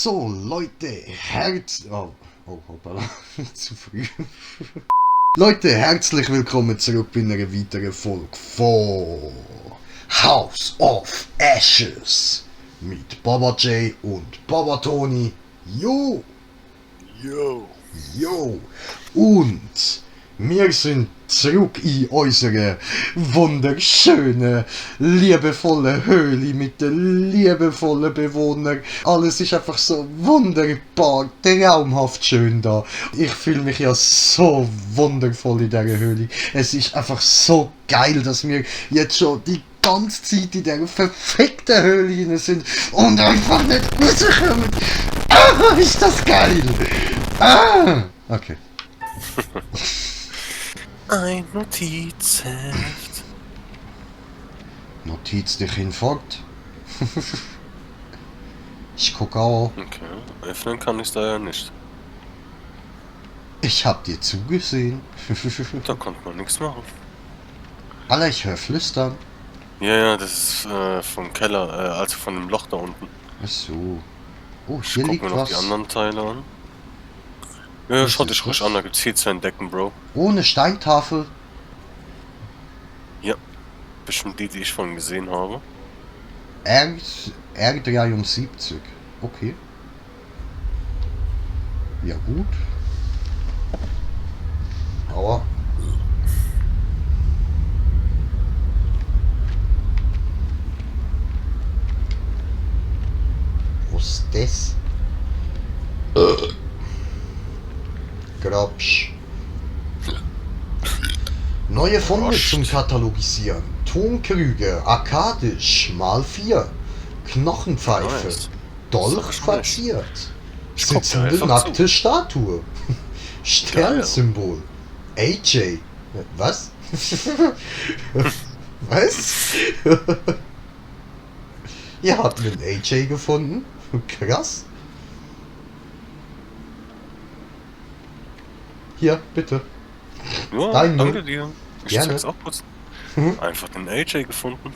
So, Leute, hoppala, zu früh. Leute, herzlich willkommen zurück bei einer weiteren Folge von House of Ashes mit Baba J und Baba Tony. Jo! Jo! Und wir sind zurück in unserer wunderschönen, liebevollen Höhle mit den liebevollen Bewohnern. Alles ist einfach so wunderbar, traumhaft schön da. Ich fühle mich ja so wundervoll in dieser Höhle. Es ist einfach so geil, dass wir jetzt schon die ganze Zeit in dieser verfickten Höhle hinein sind und einfach nicht rauskommen. Ah, ist das geil! Ah! Okay. Ein Notizheft. Notiz dich hinfort. Ich gucke auch. Okay, öffnen kann ich da ja nicht. Ich hab dir zugesehen. Da konnte man nichts machen. Alter, ich höre Flüstern. Ja, das ist vom Keller, also von dem Loch da unten. Ach so. Oh, Ich hier guck liegt mir noch die was. anderen Teile an. Ja, Was schau ist dich ruhig das? an, da gibt's viel zu entdecken, Bro. Oh, eine Steintafel. Ja, bestimmt die ich vorhin gesehen habe. R73. Okay. Ja gut. Aber was ist das? Grabsch. Neue Funde Grascht. zum Katalogisieren. Tonkrüge, arkadisch, mal 4. Knochenpfeife, Nice. Dolch Das ist schon verziert. Ich guck dir Sitzende einfach nackte Statue. Sternsymbol. AJ. Was? Was? Ihr habt einen AJ gefunden? Krass. Hier, bitte. Ja, Dein danke Müll. dir. Ich Gerne. zeig's auch kurz. Einfach den AJ gefunden.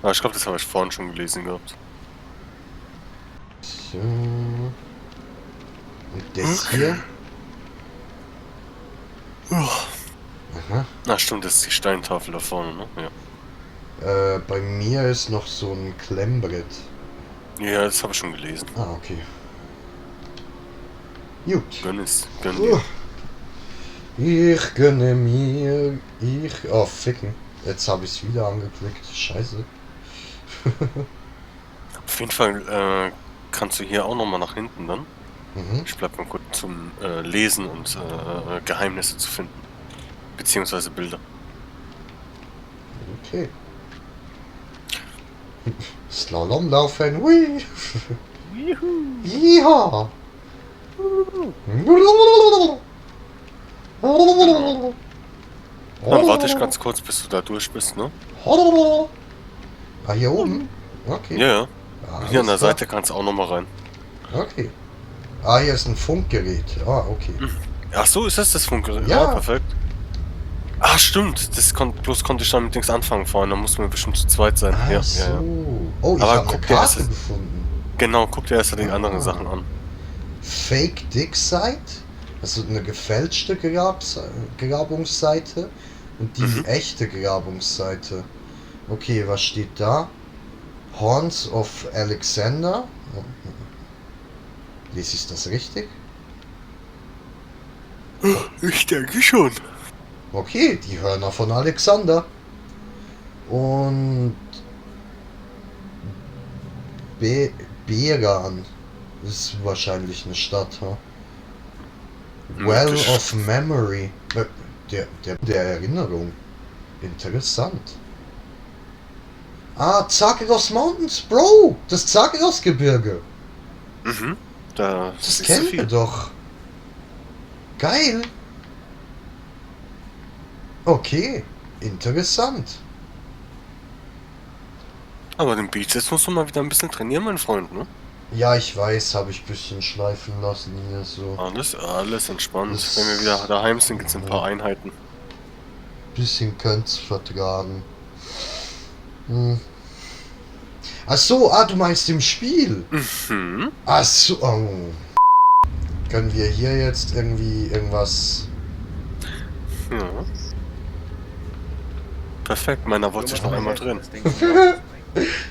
Ah, ich glaube, das habe ich vorhin schon gelesen gehabt. So. Und das hier? Aha. Na stimmt, das ist die Steintafel da vorne, ne? Ja. Bei mir ist noch so ein Klemmbrett. Ja, das habe ich schon gelesen. Ah, okay. Gut. Gönn dir. Ich gönne mir. Oh, ficken. Jetzt habe ich es wieder angeklickt. Scheiße. Auf jeden Fall kannst du hier auch nochmal nach hinten dann. Mhm. Ich bleib mal kurz zum Lesen und Geheimnisse zu finden. Beziehungsweise Bilder. Okay. Slalom laufen. Hui. Jiha. Dann warte ich ganz kurz, bis du da durch bist, ne? Ah, hier oben? Okay. Ja, ja. Ah, Hier an der alles klar. Seite kannst du auch nochmal rein. Okay. Ah, hier ist ein Funkgerät. Ah, okay. Ach so, ist das Funkgerät? Ja. Ah, perfekt. Ah, stimmt. Bloß konnte ich dann mit nichts anfangen vorhin. Da mussten wir bestimmt zu zweit sein. Ah, Ja, so. ja, ja. Oh, ich Aber habe eine guck dir erst- Karte gefunden. Genau, guck dir erst die anderen Ah. Sachen an. Fake Dick Site, also eine gefälschte Grabungsseite und die echte Grabungsseite. Okay, was steht da? Horns of Alexander. Lese ich das richtig? Ich denke schon. Okay, die Hörner von Alexander. Und Beran. Das ist wahrscheinlich eine Stadt, ha? Well Möglich. of Memory. Der Erinnerung. Interessant. Ah, Zagros Mountains, Bro! Das Zagros-Gebirge. Mhm. Da Das siehst du kennen wir viel. doch. Geil. Okay, interessant. Aber den Beach, jetzt musst du mal wieder ein bisschen trainieren, mein Freund, ne? Ja, ich weiß, habe ich ein bisschen schleifen lassen hier so. Alles entspannt. Das- Wenn wir wieder daheim sind, gibt's ein paar Einheiten. Bisschen könnt's vertragen. Hm. Ach so, du meinst im Spiel? Mhm. Ach so, oh. Können wir hier jetzt irgendwie irgendwas... Ja. Perfekt, meiner wollte sich noch einmal drin.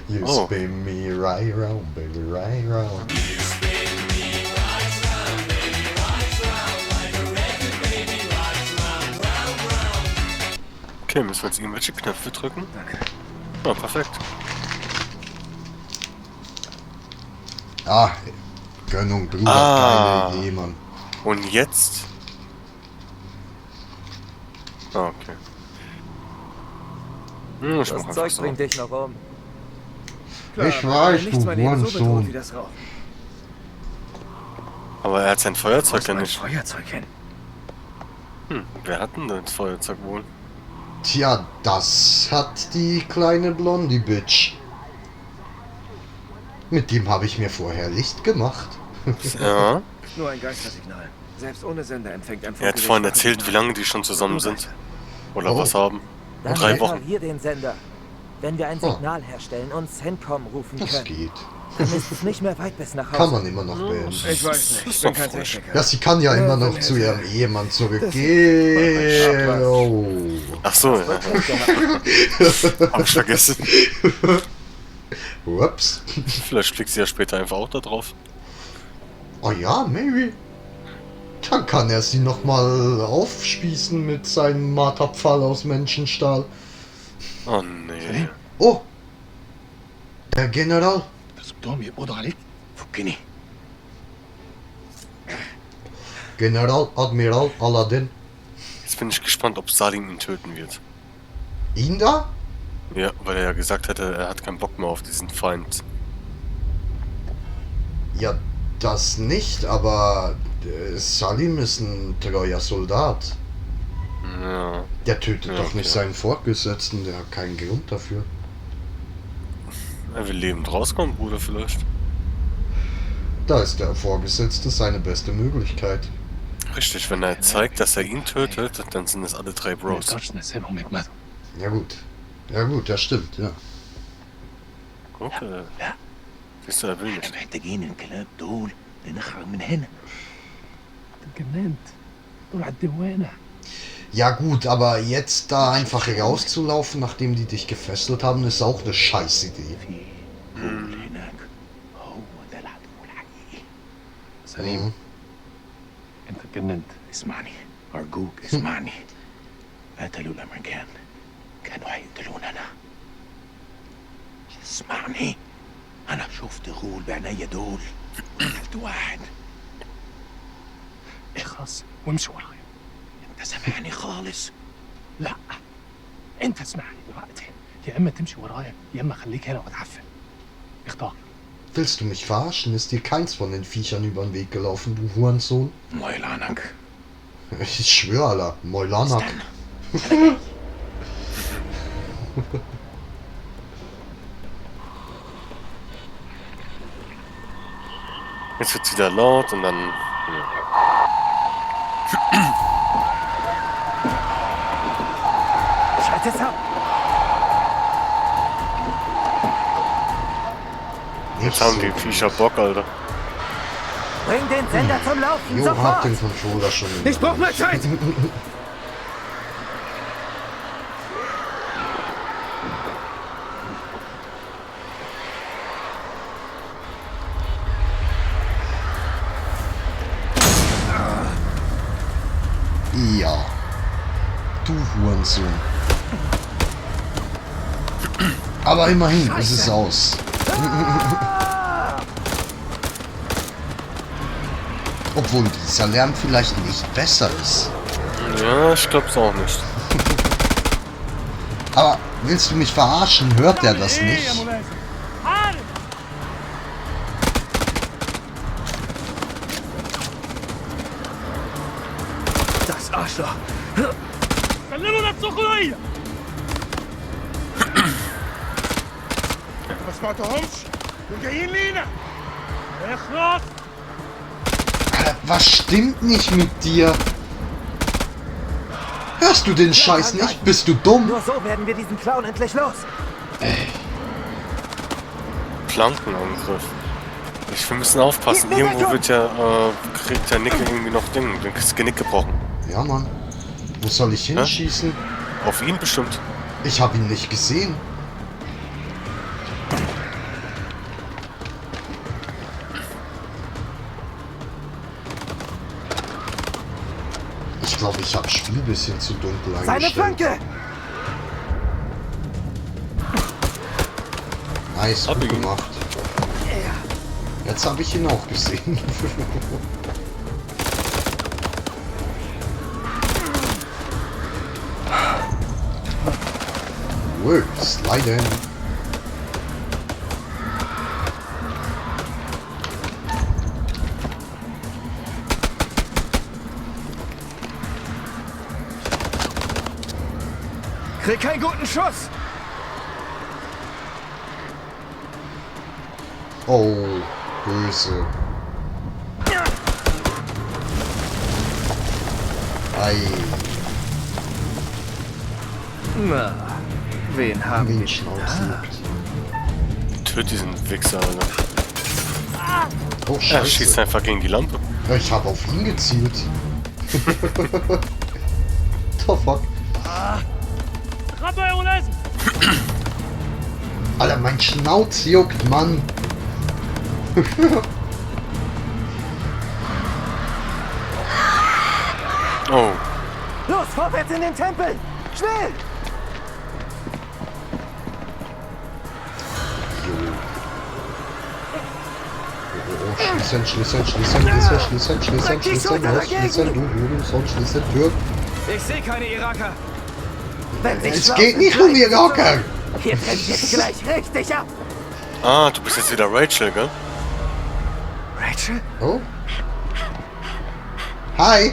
You Oh. spin me right round, baby, right round. Okay, müssen wir jetzt irgendwelche Knöpfe drücken? Ja, perfekt. Ah, Gönnung, Bruder, geile Idee, Mann. Und jetzt? Ah, okay. Ich mach Das einfach Zeug so. bringt dich noch um. Ich weiß, nichts du mein Leben so bedroht Hurensohn. wie das Rauchen. Aber er hat sein Feuerzeug ja Mein nicht. Feuerzeug hin. Wer hat denn das Feuerzeug wohl? Tja, das hat die kleine Blondie-Bitch. Mit dem habe ich mir vorher Licht gemacht. Ja. Nur ein Geistersignal. Selbst ohne Sender empfängt ein Er hat vorhin erzählt, wie lange die schon zusammen sind. Oder Oh. was haben. Dann 3 mal Wochen. hier den Sender. Wenn wir ein Oh. Signal herstellen und CENTCOM rufen Das können, geht. dann ist es nicht mehr weit bis nach Hause. Kann man immer noch beenden. Ich weiß nicht, ich Ist bin doch kein frisch. Techniker. Ja, sie kann ja immer noch zu ihrem Ehemann zurückgehen. Oh. Ach so, ja. Hab ich vergessen. Ups. Vielleicht fliegt sie ja später einfach auch da drauf. Oh ja, maybe. Dann kann er sie nochmal aufspießen mit seinem Marterpfahl aus Menschenstahl. Oh nee. Oh! Der General. صبتهم يقبضوا عليك فكني General Admiral Aladdin. Jetzt bin ich gespannt, ob Salim ihn töten wird. Ihn da? Ja, weil er ja gesagt hatte, er hat keinen Bock mehr auf diesen Feind. Ja, das nicht, aber Salim ist ein treuer Soldat. Ja. Der tötet Ja, doch nicht okay. seinen Vorgesetzten, der hat keinen Grund dafür. Er will lebend rauskommen, Bruder, vielleicht. Da ist der Vorgesetzte seine beste Möglichkeit. Richtig, wenn er zeigt, dass er ihn tötet, dann sind es alle 3 ما Bros. نقدرش نسيبهم يجمدوا Ja gut. Ja gut, das stimmt, ja. Guck, لا siehst du, er will احنا nicht. محتاجين الكلاب دول لنخرج من هنا انت اتجننت دول على الدوانه Ja gut, aber jetzt da einfach rauszulaufen, nachdem die dich gefesselt haben, ist auch eine Scheißidee. في غول هناك هو ده العدو الحقيقي سليم Mhm. انت اتجننت اسمعني ارجوك اسمعني قتلوا الامريكان كانوا هيقتلوننا اسمعني انا شفت غول بعينيا دول وقتلت واحد اخلص وامشي ورايا انت سامعني خالص لا انت اسمعني دلوقتي يا اما تمشي ورايا يا اما خليك هنا وتعفن اختار Willst du mich verarschen? Ist dir keins von den Viechern über den Weg gelaufen, du Hurensohn? الله يلعنك Ich schwöre, Allah. Moilanak. استنى Jetzt wird's wieder laut und dann. Ja. Schalt es ab! Nicht Jetzt haben so. die Viecher Bock, Alter. Bring den Sender zum Laufen, Jo, hab sofort! den Controller schon. in der Ich brauch Hand. mehr Zeit! Ja. Du Hurensohn. Aber immerhin ist es aus. Obwohl dieser Lärm vielleicht nicht besser ist. Ja, ich glaub's auch nicht. Aber willst du mich verarschen? Hört der das nicht? Das Arschloch! سلموا نفسكم ليا ما سمعتهمش دول جايين لينا اخلص Was stimmt nicht mit dir? Hörst du den Scheiß nicht? Bist du dumm? Nur so werden wir diesen Clown endlich los. Flankenangriff. Wir müssen aufpassen. Irgendwo wird ja, kriegt der Nickel irgendwie noch das Genick gebrochen. Ja, Mann. Wo soll ich hinschießen? Auf ihn bestimmt. Ich habe ihn nicht gesehen. Ich glaube, ich habe das Spiel ein bisschen zu dunkel Seine eingestellt. Flanke! Nice, Hab gut ihn. gemacht. Jetzt habe ich ihn auch gesehen. Whoa, sliden. Krieg keinen guten Schuss! Oh, böse. Ei, Na, wen haben den wir Schnauze juckt. Töt diesen Wichser, Alter. Oh, Er schießt scheiße. einfach gegen die Lampe. Ich habe auf ihn gezielt. The fuck? Alter, mein Schnauz juckt, Mann. Oh, Los, vorwärts in den Tempel! Schnell! Schließen, schließen, schließen, schließen, schließen, schließen, schließen, schließen, du Hurensohn, schließen, Tür. Ich sehe keine Iraker. Wenn sich Es schlau geht sind, nicht um gleich Iraker. zurück. Hier brennt jetzt gleich richtig ab! du bist jetzt wieder Rachel, gell? Rachel? Oh. Hi.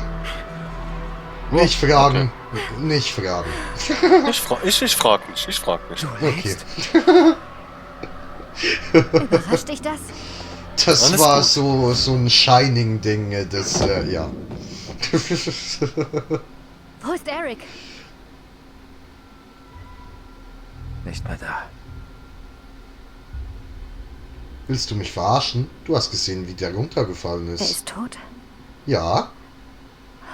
Nicht fragen. Nicht fragen. Ich frag nicht, ich frag nicht. Okay. Überrascht dich das? Das Alles war gut. so ein Shining-Ding, das, ja. Wo ist Eric? Nicht mehr da. Willst du mich verarschen? Du hast gesehen, wie der runtergefallen Er ist. ist tot. Ja.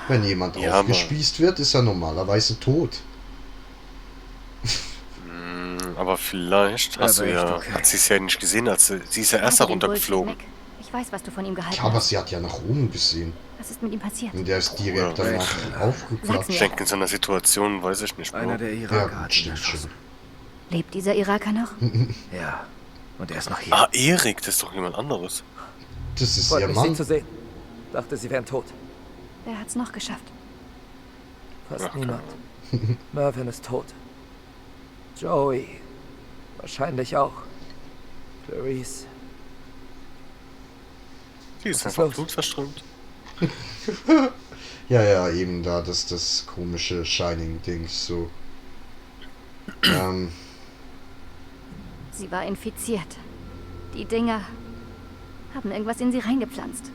Wenn jemand Ja, aufgespießt wird, ist er normalerweise tot. Aber vielleicht hast du Aber ja, echt okay. hat sie es ja nicht gesehen, sie ist ja erst da Danke dem runtergeflogen. Bullshit, Nick. Ich weiß, was du von ihm gehalten Ja, aber hast. sie hat ja nach oben gesehen. Was ist mit ihm passiert? Und der ist direkt Ja, danach Sag's aufgeklatscht. Ich denke, in so einer Situation, weiß ich nicht, Einer Bro. der Ja, Iraker hat ihn stimmt schon. erschossen. Lebt dieser Iraker noch? Ja. Und er ist noch hier. Ah, Erik, das ist doch jemand anderes. Das ist Freut ihr mich, Sie Mann. zu sehen. Dachte, Sie wären tot. Wer hat's noch geschafft? Fast Ach, niemand. Mervyn ist tot. Joey. Wahrscheinlich auch. Clarice. Die ist ist einfach los? blutverströmt. Ja, eben da, das komische Shining-Ding, so. Sie war infiziert. Die Dinger haben irgendwas in sie reingepflanzt.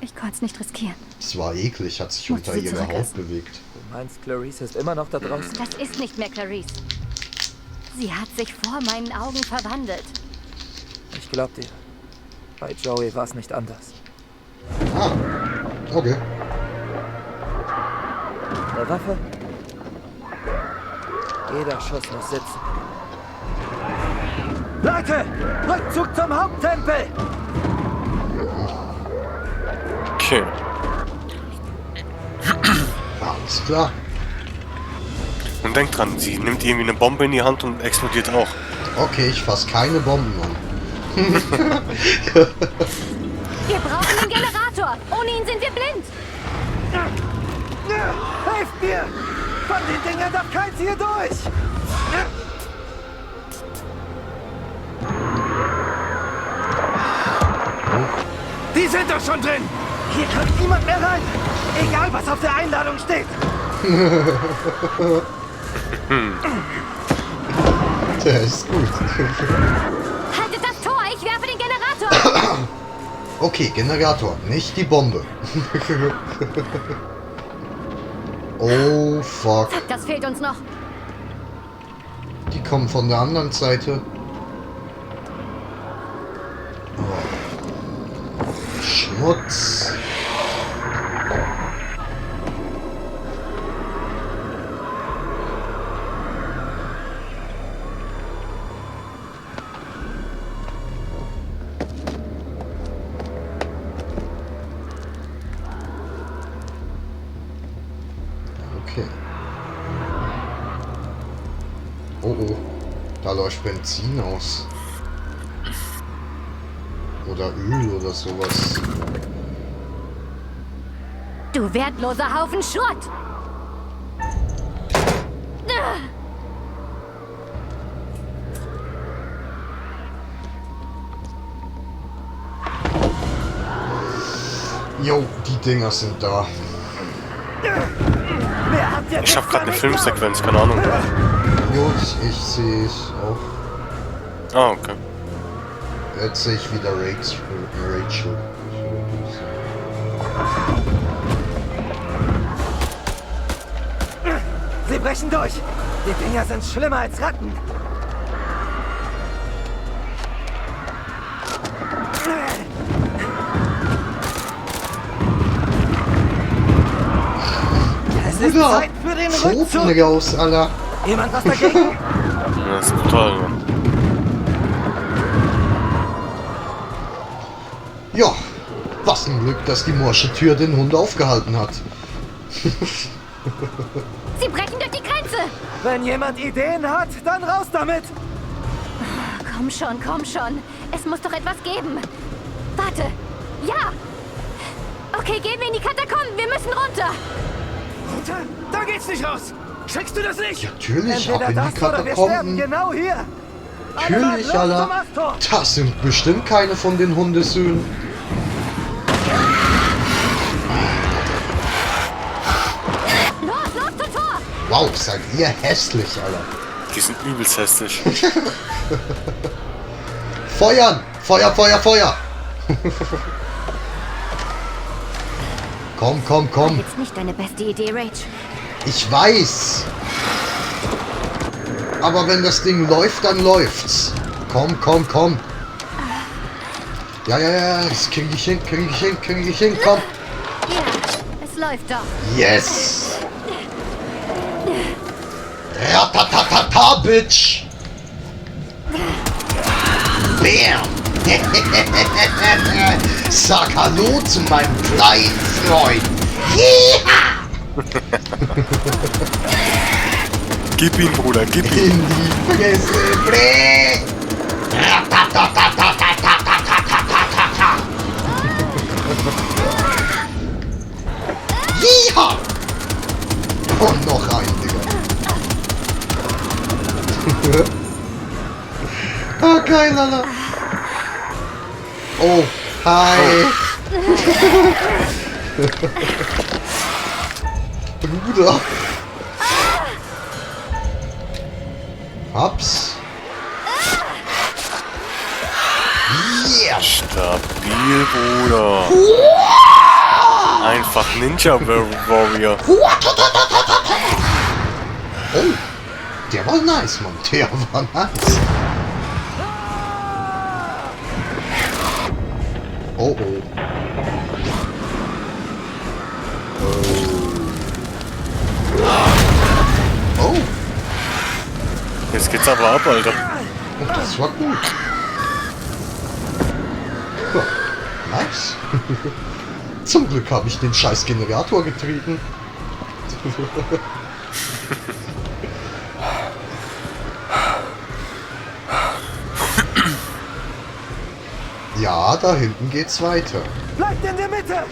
Ich konnte es nicht riskieren. Es war eklig, hat sich Musste unter sie ihrer Haut zurücklassen. bewegt. Du meinst, Clarice ist immer noch da draußen? Das ist nicht mehr Clarice. Sie hat sich vor meinen Augen verwandelt. Ich glaub dir. Bei Joey war es nicht anders. Ah, okay. Eine Waffe? Jeder Schuss muss sitzen. Leute! Rückzug zum Haupttempel! Okay. Alles klar. Und denk dran, sie nimmt irgendwie eine Bombe in die Hand und explodiert auch. Okay, ich fass keine Bomben an. Wir brauchen den Generator. Ohne ihn sind wir blind. Helft mir! Von den Dingern darf keins hier durch! Die sind doch schon drin! Hier kommt niemand mehr rein! Egal, was auf der Einladung steht! Der ist gut. Haltet das Tor. Ich werfe den Generator. Okay, Generator, nicht die Bombe. Oh, fuck. Das fehlt uns noch. Die kommen von der anderen Seite. Schmutz. Okay. Oh oh, da läuft Benzin aus. Oder Öl oder sowas. Du wertloser Haufen Schrott! Jo, die Dinger sind da. Wer hat dir Ich hab grad eine damit Filmsequenz, keine Ahnung. Gut, ich sehe es auch. Ah, okay. Jetzt sehe ich wieder Rachel. Sie brechen durch. Die Dinger sind schlimmer als Ratten. Es ist Bruder, Zeit für den Pfoten Rückzug. raus, Alter. Jemand was dagegen? Das ist brutal, Mann. Ja, was ein Glück, dass die morsche Tür den Hund aufgehalten hat. Sie brechen durch die Grenze! Wenn jemand Ideen hat, dann raus damit. Komm schon, komm schon. Es muss doch etwas geben. Warte. Ja! Okay, gehen wir in die Katakomben. Wir müssen runter. Runter? Da geht's nicht raus. Checkst du das nicht? Natürlich, ab Entweder in die das oder wir sterben Katakomben. genau hier. Natürlich, Los zum Alter. Asttor. Das sind bestimmt keine von den Hundesöhnen. Los, los zum Tor! Wow, seid ihr hässlich, Alter. Die sind übelst hässlich. Feuern! Feuer, Feuer, Feuer! Komm, komm, komm. Jetzt nicht deine beste Idee, Rach. Ich weiß. Aber wenn das Ding läuft, dann läuft's. Komm, komm, komm. Ja, ja, ja, das krieg ich hin, krieg ich hin, krieg ich hin, komm. Ja, es läuft doch. Yes. Ratatatata, Bitch. Bam. Sag Hallo zu meinem kleinen Freund. Gib ihn, Bruder, gib ihn. In die Fresse. Bleh. Jeha. Und noch ein, Digga. Ah, geil, Alter. Oh, hi. Bruder. Hab's. Yeah. Stabil, Bruder. Einfach Ninja Warrior. Oh, der war nice, Mann. Der war nice. Oh, oh. Oh, Jetzt geht's aber ab, Alter. oh, das war gut. Ja, nice. Zum Glück habe ich den scheiß Generator getrieben. Ja, da hinten geht's weiter. Bleibt in der Mitte.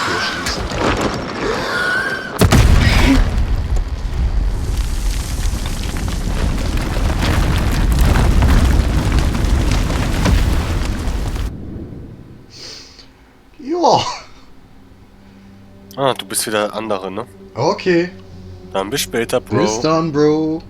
Tür schließen. Ja, Ah, du bist wieder der andere, ne? okay. Dann bis später, Bro. Bis dann, Bro.